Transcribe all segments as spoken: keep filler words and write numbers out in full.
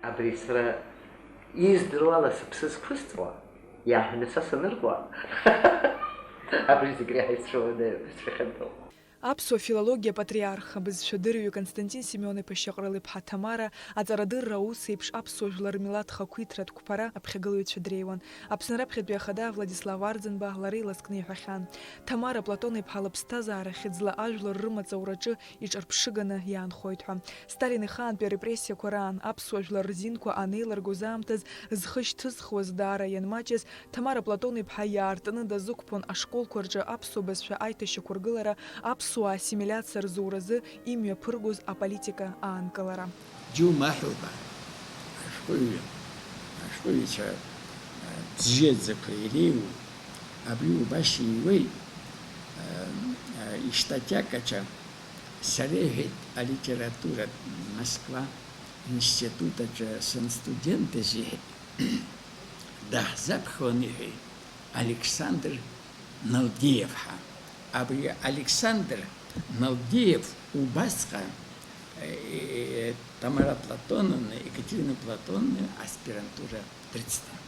Абри сара издыруала сыԥсы зқәысҵуа, иаҳәаны са саныркуа, абри зегь реиҳа исцәыуадаҩуп, исцәыхьанҭоуп. Аԥсуа филологиа апатриарх, абызшәадырҩы Константин Семион-иԥа Шьаҟрыл-иԥҳа Ҭамара аҵарадырра аус еиԥш аԥсуа жәлар рмилаҭ хақәиҭратә қәԥара аԥхьагылаҩцәа дреиуан. Аԥсны раԥхьатәи ахада Владислав Арӡынба лара иласкны иҳәахьан. Ҭамара Платон-иԥҳа лыԥсҭазаара хьыӡла ажәлар рымаҵ аураҿы иҿырԥшыганы иаанхоит ҳәа. Сталин ихаантәи арепрессиақәа раан аԥсуа жәлар рзинқәа анеилыргоз аамҭаз зхы шьҭызхуаз даара ианмаҷыз, Ҭамара Платон-иԥҳа иаартны дазықәԥон ашколқәа рҿы аԥсуа бызшәа аиҭашьақәыргылара, аԥсуаа ассимилиациа рзуразы имҩаԥыргоз аполитика аанкылара. Џьумаҳәуба, ашәҟәыҩҩы, ашәҟәыҩҩцәа, а, бзиаӡақәа иреиуоу, абри убас иҩуеит, а, а, ишьҭа Кьакача, сара, иҳәеит, алитературатә Москва институт аҿы санстудентыз, иҳәеит, даҳзаԥхьон, иҳәеит, Александр Налдиев ҳәа. Абри Александр Налдиев убасҟан, э, Тамара Платоновна, Екатерина Платоновна аспирантура дрыцҭан.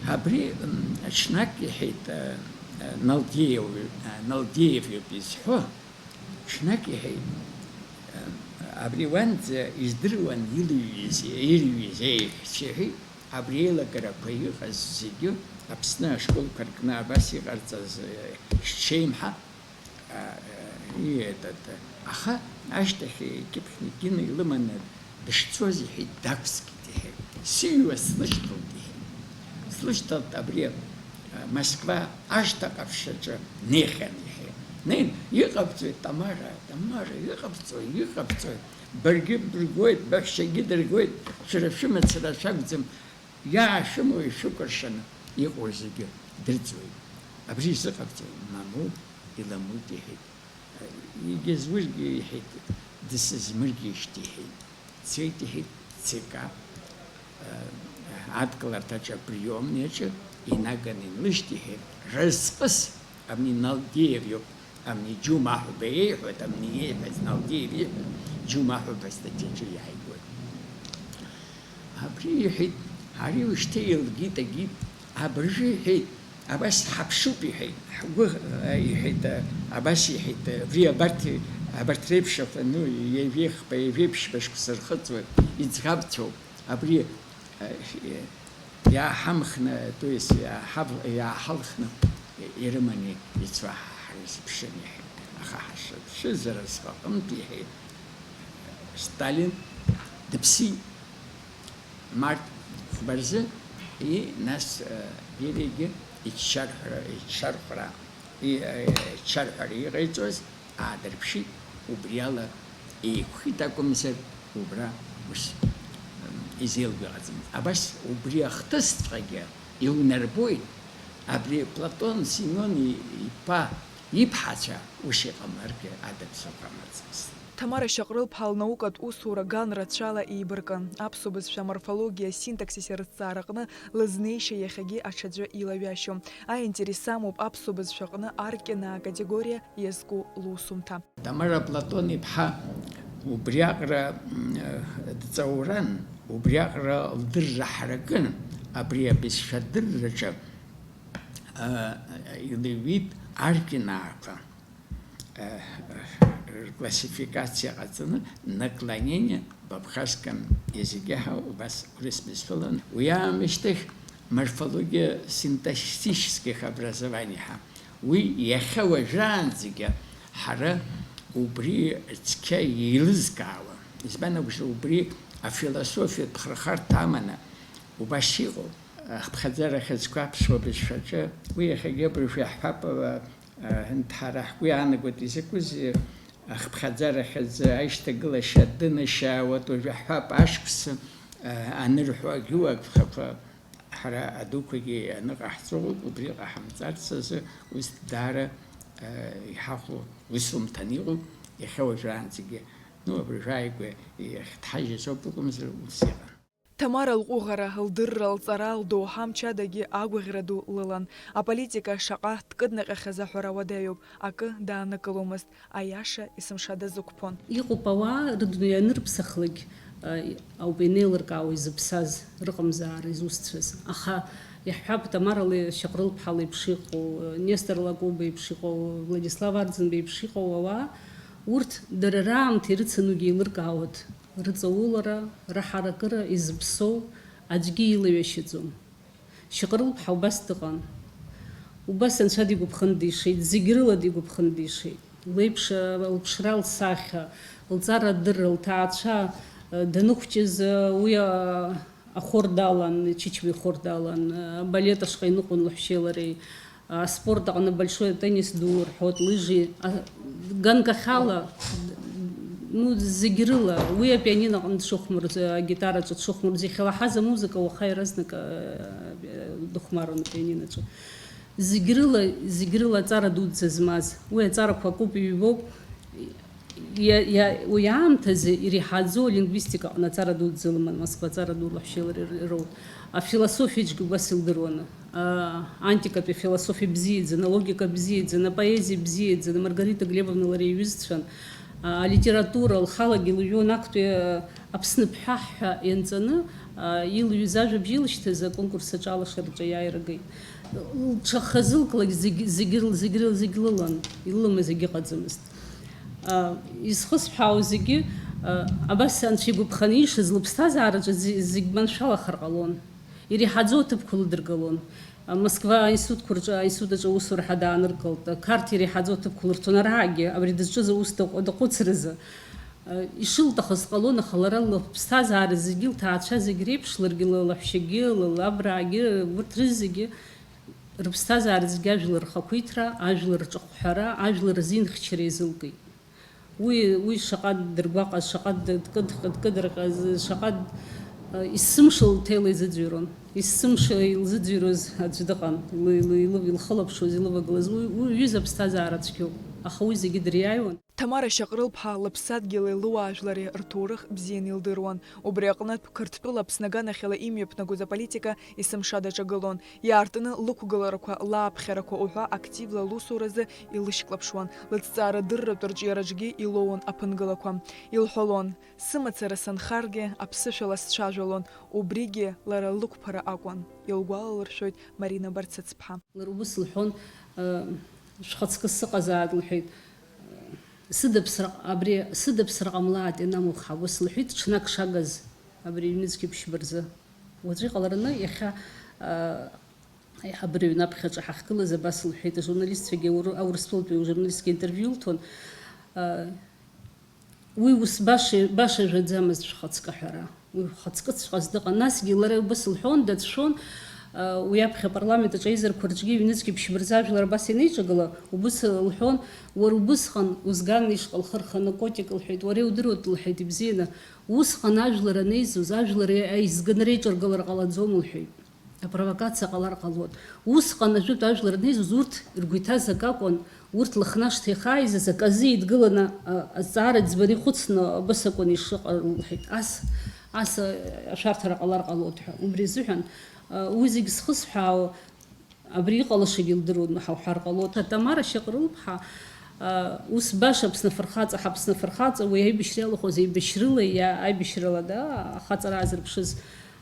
Абри, м, ҽнак иҳәеит, э, э, Налдиев, э, Налдиев иоуп изҳәо, ҽнак иҳәеит, э, абри уанӡа издыруан илыҩҩыз, ирҩыз еиҳәшьцәа, иҳәеит, абри еилагарақәа иҟаз зегьы Аԥсны ашколқәа ркны абас иҟарҵаз, э, шҽеимҳа, а, э, и-, этот, аха ашьҭахь Кьыԥхь Никина илыманы дышцоз, иҳәеит, дақәскит, иҳәеит. Сыҩуа слышьҭалт, иҳәеит. Слышьҭалт абри, а, Москва ашҭа ҟаԥшьаҿы неихьан, иҳәеит. Неин, иҟабҵои, Тамара, Тамара, иҟабҵои, иҟабҵои? Баргьы быргоит, баҳәшьагьы дыргоит, шәара шәымацара шәакәӡам, иаашәымоу ишәыкәыршаны иҟоу зегьы дырӡуеит. Абри изыҟабҵои? Мамоу, иламоуп, иҳәеит. Егьа зургьы, иҳәеит, дысызмыргьежьт, иҳәеит. Дцеит, иҳәеит, ЦК, э, адкыларҭаҿы, априомниаҿы инаганы инлышьҭ, иҳәеит, разҟыс, абни Налдиев иоуп, абни Џьумаҳәба иеиҳәоит, абни иеиҳәаз Налдиев иеиҳәоит, Џьумаҳәба астатиаҿы иааигоит. Абри, иҳәеит, ари ушьҭа еилгеит, агит, абыржәы, иҳәеит, абас ҳаԥшуп, иҳәеит, ҳгәы, э, иҳәеит, э, абас иҳәеит, э, абри абарҭ, абарҭ реиԥш аф-, ну, ҩажәеихԥа, ҩажәеиԥшьба шықәса рхыҵуеит, иӡӷабцәоуп, абри, э, э, иааҳамхны, то есть, иааҳав-, иааҳалхны ирыманы ицо ҳа-, ҳрызԥшын, иҳәеит. Аха ҳашыԥшыз разҟаҟынтә, иҳәеит, Сталин дыԥсит. Март хәба рзы, и, нас, э, Бериагьы иччарҳәра, иччархәра, и, э, иччарҳәара иҟаиҵоз аадырԥшит, убриала еиқәхеит акәымзар, убра ус, м, изеилгәаҟаӡамызт. Абас убри ахҭысҵәҟьагьы иунарбоит, абри Платон Семион и-, иԥа иԥҳацәа ус иҟамларгьы адырԥсыхәра амаӡамызт. Ҭамара Шьаҟрыл-ԥҳа лнаукатә усура ган рацәала еибаркын. Аԥсуа бызшәа аморфологиа, асинтаксис арызҵаараҟны лызнеишьа иахьагьы аҽаӡәы илаҩашьом. Аинтерес амоуп аԥсуа бызшәаҟны аркьанаа акатегориа иазку лусумҭа. Ҭамара Платон-иԥҳа убриаҟара, м, дҵауран, убриаҟара лдырра ҳаракын, абри абызшәа адырраҿы, а, илеиҩит аркьанаақәа. Э, рклассификациа ҟаҵаны, наклонение в абхазском языке ҳәа убас урыс бызшәала. Уи аамышьҭахь морфология синтаксических образований ҳәа. Уи иахьа уажәраанӡагьы ҳара убри цқьа еилызкаауан. Избан акәзар, убри афилософиатә хырхарҭа аманы убас иҟоуп. Ахԥхьаӡара хьыӡқәа аԥсуа бызшәаҿы, уи иахьагьы абыржәы иаҳҳәап, ала, Ҳара ҳгәы иаанагоит, изакәызеи ахԥхьаӡара хьӡы аишьҭагылашьа дынашьаауа, уажәы ҳҳәап, ашықәс анырҳәо, агьуа агхақәа ҳара адуқәагьы аныҟаҳҵо ыҟоуп, убри ҟаҳамҵарц азы ус даара иҳахәо усумҭан иҟоуп, иахьа уажәраанӡагьы, ну, абыржәы ааигәа иахьҭҳажьыз ауп, акәымзар ус иҟан. Ҭамара лҟәыӷара, лдырра, лҵара, лдоуҳа мчадагьы агәаӷьра ду лылан. Аполитика шаҟа дкыднаҟьахьаз аҳәара уадаҩуп, акы дааннакыломызт, аиаша есымша дазықәԥон. Иҟоуп ауаа рыдунеи анырԥсахлакь, Ауп инеилыркаауа изыԥсаз, рыҟамзаара изусҭцәаз. Аха иаҳҳәап, Тамара Шьаҟрылԥҳа леиԥш иҟоу, Нестор Лакоба еиԥш иҟоу, Владислав Арӡынба еиԥш иҟоу ауаа, урҭ дара раамҭа ирыцанугьы еилыркаауеит, рыҵаулара, раҳаракыра изыԥсоу аӡәгьы илаҩашьаӡом. Шьаҟрылԥҳа убас дыҟан. Убас анцәа дигәаԥханы дишеит, зегь рыла дигәаԥханы дишеит. Леиԥш, лыԥшра, лсахьа, лҵара адырра, лҭаацәа, даныхәҷыз, уи, ахор далан, Чычба ихор далан, абалет ашҟа иныҟәон лаҳәшьеи лареи, аспорт аҟны большой теннис ду рҳәоит, лыжи, а, ганкахьала, ну, зегь рыла, уи апианино аҟны дшыхәмарыз, агитараҿы дшыхәмарыз, иахьалаҳаз амузыка уаха иаразнак, а, дыхәмаруан апианиноҿы. Зегь рыла, зегь рыла аҵара дуӡӡа змаз, уи аҵарақәа акуп, ҩбоуп. Иа-, иа-, уи аамҭазы иреиҳаӡоу алингвистика аҟны аҵара дуӡӡа лыман, Москва аҵара ду лаҳәшьеи лареи роуп. Афилософиаҿгьы убас илдыруаны, а, антикатәи афилософиа бзиаӡаны, алогика бзиаӡаны, апоезиа бзиаӡаны, Маргарита Глебовна лара иҩызцәан, а, алитература лхалагьы лыҩуан, актәи, а, Аԥсны ԥҳа ҳәа ианҵаны, а, илҩыз ажәабжь илышьҭыз аконкурс аҿы алашараҿы аиааира геит. Лҽахазылклак зегь, зегь, зегь, зегь лылан, илымаз егьыҟаӡамызт. А, изхысҳәаау зегьы, а, абас анцәа игәаԥханы ишаз, лыԥсҭазаараҿы зе-, зегь маншәалахар ҟалон. Иреиҳаӡоу аҭыԥқәа лыдыргалон. А, Москва аинститутқәа рҿы, аинститут аҿы аусура ҳәа дааныркылт. Қарҭ иреиҳаӡоу аҭыԥқәа лырҭон, араагьы абри дызҿыз аус даҟәы-, даҟәыцразы. А, ишылҭахыз ҟалон, аха лара лыԥсҭазаара зегьы, лҭаацәа зегь реиԥш, ларгьы ла-, лаҳәшьагьы, ла-, лабраагьы, урҭ рызегьы рыԥсҭазаара зегьы ажәлар рхақәиҭра, ажәлар рҿахәҳәара, ажәлар рзинхьчара иазылкит. Уи, уи шаҟа дыргәаҟыз, шаҟа дкыд-, дкыдырҟьаз, шаҟа, э, есымша лҭел изыӡырҩуан. Есымша илзыӡырҩуаз аӡә дыҟан, ил-, ил-, ил-, илхылаԥшуаз, илывагылаз. Уи, уи ҩыза аԥсҭазаара цәгьоуп, аха уи зегьы дыриааиуан. Ҭамара Шьаҟрылԥҳа лыԥсадгьыли луаажәлари рҭоурых бзианы илдыруан. Убри аҟнытә, Қырҭтәыла Аԥсны аганахьала имҩаԥнагоз аполитика есымша даҿагылон. Иаартны лықәгыларақәа, лааԥхьарақәа уҳәа активла лусуразы илышьклаԥшуан. Лыҭҵаарадырратә рҿиараҿгьы илоуан аԥынгылақәа. Илҳәалон, сымацара санхаргьы, аԥсышәала сцәажәалон, убригьы лара лықәԥара акәын, илгәалалыршәоит Марина Барцыцԥҳа. Лара убыс лҳәон, э, шәхаҵкы сыҟазааит, лҳәеит. Сыда ԥсра, абри сыда ԥсра ҟамлааит, ианамух ҳа, ус лҳәеит, ҽнак шагаз абри ҩнызқьи ԥшьба рзы. Уаҵәы иҟалараны иахьа, а, аиҳабыра ҩны аԥхьаҿы ҳахьгылаз абас лҳәеит, ажурналистцәагьы аур-, Аурыстәылатәи ужурналистцәа интервиу лҭон. А, уи ус баша, башажәаӡамызт шәхаҵкы аҳәара. Уи ухаҵкыҵәҟьаз дыҟан. Насгьы лара убыс лҳәон, дацәшәон, а, уи аԥхьа апарламент аҿы аизарқәа рҿгьы ҩнызқьи ԥшьба рзы ажәлар абас ианеиҿагыла, убыс лҳәон, уара убысҟан узган ишҟа лхы рханы Котик лҳәеит, уара иудыруеит, лҳәеит, ибзианы, усҟан ажәлар анеизоз, ажәлар еизганы реиҿаргылара ҟалаӡом, лҳәеит. Апровокациа ҟалар ҟалон. Усҟан ажәытә ажәлар анеизоз, урҭ ргәы иҭаз акы акәын, урҭ Лыхнашҭа ихааизаз аказы еидгыланы, а, азҵаара ӡбаны ихәыцны абас акәын ишыҟалҳәеит. Ас, ас, а, ашәарҭара ҟалар ҟалоит ҳәа. Убри азыҳәан, а, уи зегь зхысҳәаау абри иҟалашагьы лдыруан ҳәа уҳәар ҟалоит. Тамара Шьаҟрылԥҳа, а, ус баша Аԥсны афырхаҵа, ҳаԥсны афырхаҵа, уи аибашьра иалахәыз аибашьрыла, иа-, аибашьрала, да, ахаҵара аазырԥшыз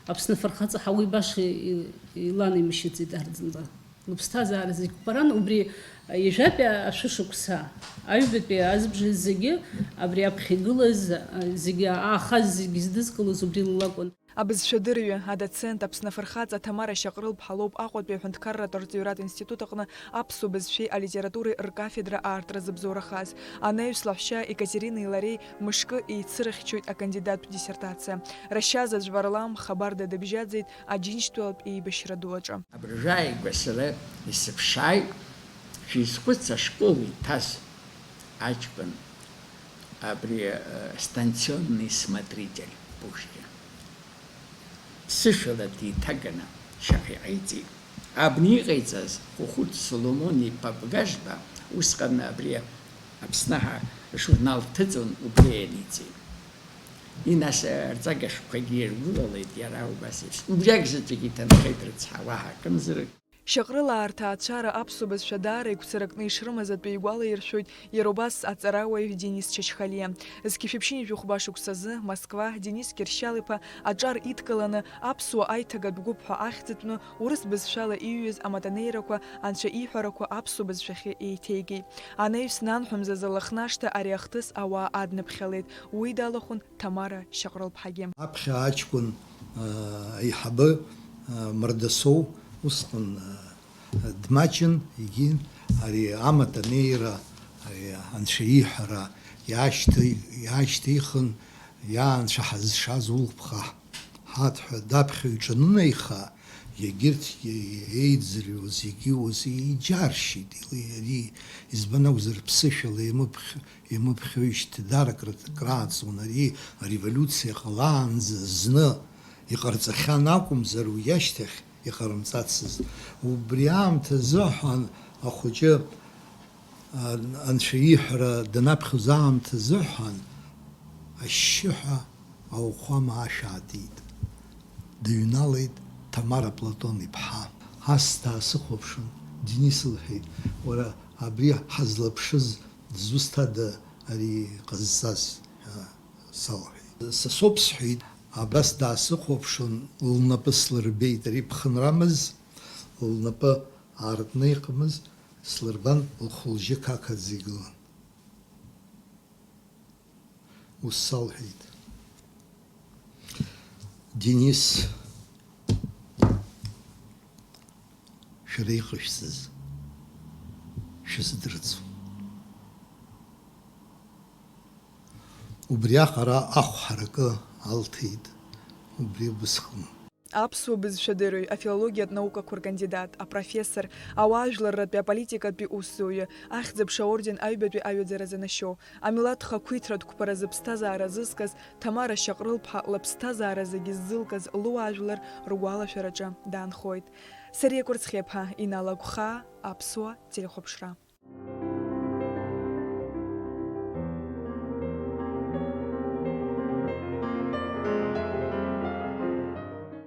Аԥсны афырхаҵа ҳәа уи баша и-, иланимшьыцызт Арӡынба. Лыԥсҭазаара зегь қәԥаран, убри ҩажәатәи ашәышықәса, аҩбатәи азыбжа зегьы, абри аԥхьа игылаз, зегьы аахаз, зегьы здызкылоз убри лакәын. Абызшәадырҩы, адоцент, Аԥсны афырхаҵа Ҭамара Шьаҟрылԥҳа лоуп Аҟәатәи аҳәынҭқарратә арҵаҩратә институт аҟны аԥсуа бызшәеи алитературеи ркафедра аартразы бзоурахаз. Анаҩс лаҳәшьа Екатеринеи лареи мышкы еицырыхьчоит акандидаттә диссертациа. Рашьазаҵә Варлам хабарда дыбжьаӡит Аџьынџьтәылатә еибашьра ду аҿы. Абыржәы ааигәа сара исыԥшааит, шәизхәыц, ашкол иҭаз аҷкәын, абри, э, станционный смотритель Пушкин. Ԥсышәала деиҭаганы шьаҟа иҟаиҵеит. Абни иҟаиҵаз Хәыхәыт Соломон-иԥа Гәгажба усҟан абри Аԥсны ҳа журнал дҭыҵуан, убри ианиҵеит. Инас, э, рҵага шәҟәқәагьы иргәылалеит иара убас еиԥш. Убриак заҵәык иҭынхеит рыцҳа, уаҳа акымзарак. Шьаҟрылаа рҭаацәара аԥсуа бызшәа даара игәцаракны ишрымаз атәы игәалаиршәоит иара убас аҵарауаҩ Денис Чачхалиа. Зқьи жәшәи ԥшьынҩажәи хәба шықәсазы Москва, Денис Кьыршьал-иԥа аҿар идкыланы, аԥсуа аиҭагатә гәыԥ ҳәа ахьӡытәны, урыс бызшәала иҩыз аматанеирақәа, анцәа иҳәарақәа аԥсуа бызшәахьы еиҭеигеит. Анаҩс нанҳәа мзазы Лыхнашҭа ари ахҭыс ауаа адныԥхьалеит, уи далахәын Ҭамара Шьаҟрылԥҳагьы. Аԥхьа аҷкәын, аа, аиҳабы, аа, Мардасоу усҟан, аа, дмаҷын, егьин, ари аматанеира, ари анцәа иҳәара иаашьҭи-, иаашьҭихын, иа анцәа ҳазшаз улԥха ҳаҭ ҳәа даԥхьо иҿанынеиха, егьырҭ еи-, еиӡырҩуаз, егьиуаз иџьаршьеит, или-, ари, избан акәзар, ԥсышәала имыԥхь-, имыԥхьоижьҭеи даара акры-, крааҵуан, ари ареволиуциа ҟалаанӡа зны иҟарҵахьан акәымзар, уи ашьҭахь иҟарымҵацызт. Убри аамҭазыҳәан ахәыҷы, а, анцәа иҳәара данаԥхьоз аамҭазыҳәан, ашьшьыҳәа ауахәама ашә аатит. Дыҩналеит Ҭамара Платон-иԥҳа. Ас даасыхәаԥшын, Денис, лҳәеит, уара абри ҳазлаԥшыз дызусҭада ари ҟазҵаз ҳәа салҳәеит. Са соуп, сҳәеит, абас даасыхәаԥшын, лнапы слырбеит, ари ԥхынрамыз, лнапы аартны иҟамыз, слырбан, лхәылжьы қақаӡа игылан. Ус салҳәеит. Денис, шәара иҟашәҵаз шәыздырӡом. Убриаҟара ахә ҳаракы алҭеит убри убысҟан. Аԥсуа бызшәадырҩ, афилологиатә наукақәа ркандидат, апрофессор, ауаажәларратәи аполитикатәи усзуҩы, Ахьӡ-аԥша аорден аҩбатәи аҩаӡара занашьоу, амилаҭ хақәиҭратә қәԥара зыԥсҭазаара зызкыз Ҭамара Шьаҟрылԥҳа лыԥсҭазаара зегьы ззылкыз луаажәлар ргәалашәараҿы даанхоит. Сариа Кәарцхиаԥҳа, Инал Агәхаа, Аԥсуа телехәаԥшра.